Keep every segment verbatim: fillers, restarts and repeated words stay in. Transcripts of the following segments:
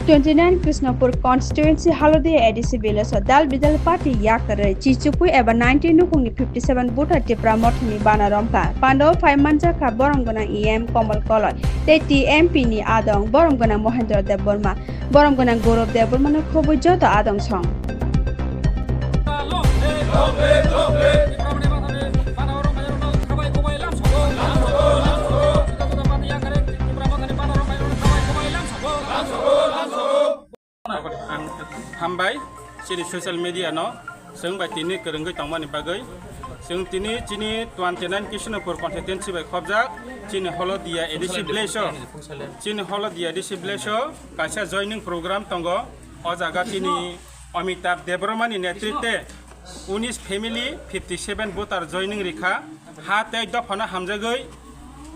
Twenty nine Krishnapur constituency Halodia A D C village o dal bidal party yakarwi chichukwi eba nineteen nukhungni fifty seven voter Tipra Mothani bana romkha. Pandao phai manjakha borom gwnang E M Komal Koloi tei T M P ni adong borom gwnang Mohendra Debbarma. Borom gwnang Gaurav Debbarmano khobwi joto adong song. Hambai, chini social media no, chwng bai tini kwrwngwi tongmani bagwi. Chwng tini chini twenty nine Krishnapur constituency bai khobjak, chini Holodia A D C village o, chini Holodia A D C village o kaisa joining program tongo. O jaga chini Amitabh Debbarma ni netritwe unis family fifty seven voter joining rikha. Ha tei dophano hamjagwi,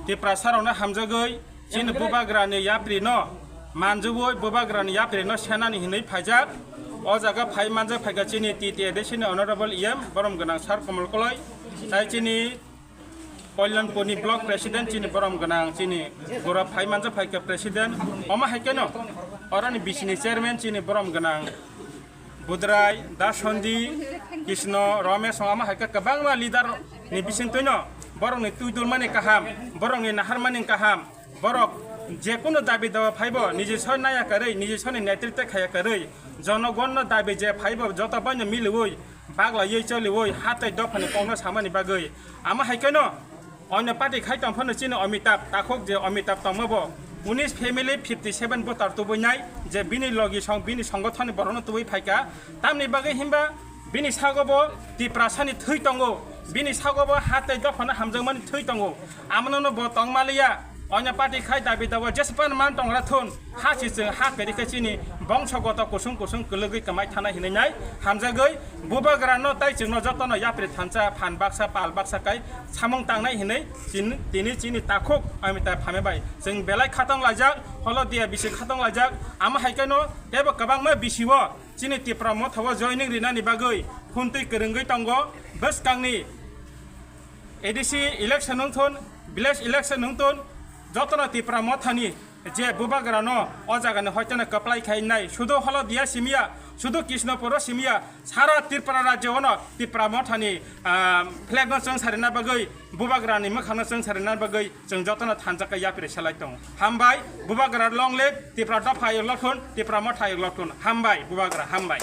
Tiprasa rokno hamjagwi, chini bubagrani yaprino manjubui bubagrani yaprino senani hinwi phaijak. O jaga phai manjak phaikha chini T T A D C ni Honorable E M borom gwnang Sir Komal Koloi, tai chini Kalyanpurni block president chini borom gwnang chini Gaurav phai manjak phaikha president. Omo hai kheno oroni bisini chairman chini borom gwnang Budrai, Dasandi, Krishna, Ramesh, omo hai khe kwbangma leader ni bisingtwino borokni twi dulmani kaham, borokni naharmani kaham, borok jekunu dabi dawa phaibo niji soi naya karwi, niji soni netritwe khaya karwi, jonogonno dabi je phaibo joto baino miliwi, baglaiwi choliwi, hatai dophani kokno samani bagwi. Omo hai kheno Oino party khai tong phano chini Amitabh takhuk je Amitabh tongma bo unis family fifty seven voter tubui nai je bini logi song bini songothon ni borok no tubui phaika tamni bagwi himba bini sago bo Tiprasa ni thwi tongo bini sago bo hatai dophano hamjakmani thwi tongo amano no bo tong maliya oino party khai dabi dawa jespan man tong rathun Ha si chwng ha kari khe chini bongso goto kusung kusung kwlwgwi kwmai thana hinwi nai hamjagwi bubagra no tai chwngno jotono yapri thansa phan baksa pal baksa kai samung tangnai hinwi chin-, tini chini takhuk Amitabh Phambe bai chwng belai khatong laijak holo dia bisi khatong laijak amo hai khe no tebo kwbangma bisi o chini Tipra Motha o joining rinani bagwi phuntwi kwrwngwi tongo bwskangni A D C election wngthun, village election wngthun, jotono Tipra Mothani je bubagrano o jagani hoiteno kwplai khai nai, sudu Holodia simiya, sudu Krishnapuro simiya, sara Tripura rajyo ono Tipra Mothani, ah, flag no chwng sarina bagwi, bubagrani mwkhangno chwng sarina bagwi chwng jotono thanjak khe yapri selai tongo. Hambai, bubagra long live, Tipra dopha ayuk lothun, Tipra Motha ayuk lothun. Hambai, bubagra, hambai.